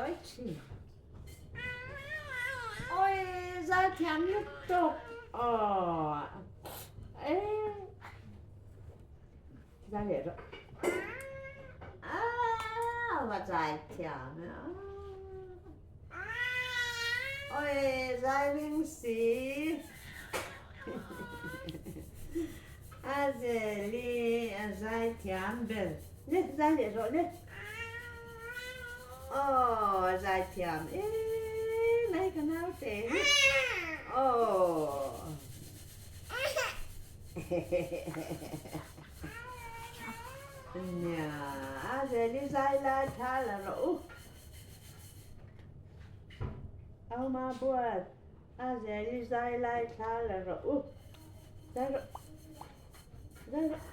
buai thin. Oi zaithiam lutuk aw e zai leh rawh a va zaithiam e oi zai ring si a zeli a zaithiam ber le zai leh rawh le. Aw zaithiam em mai ka naute hi aw nia a zeli zai lai tha la rawh u au ma buat a zeli zai lai tha la rawh u zai rawh zai rawh.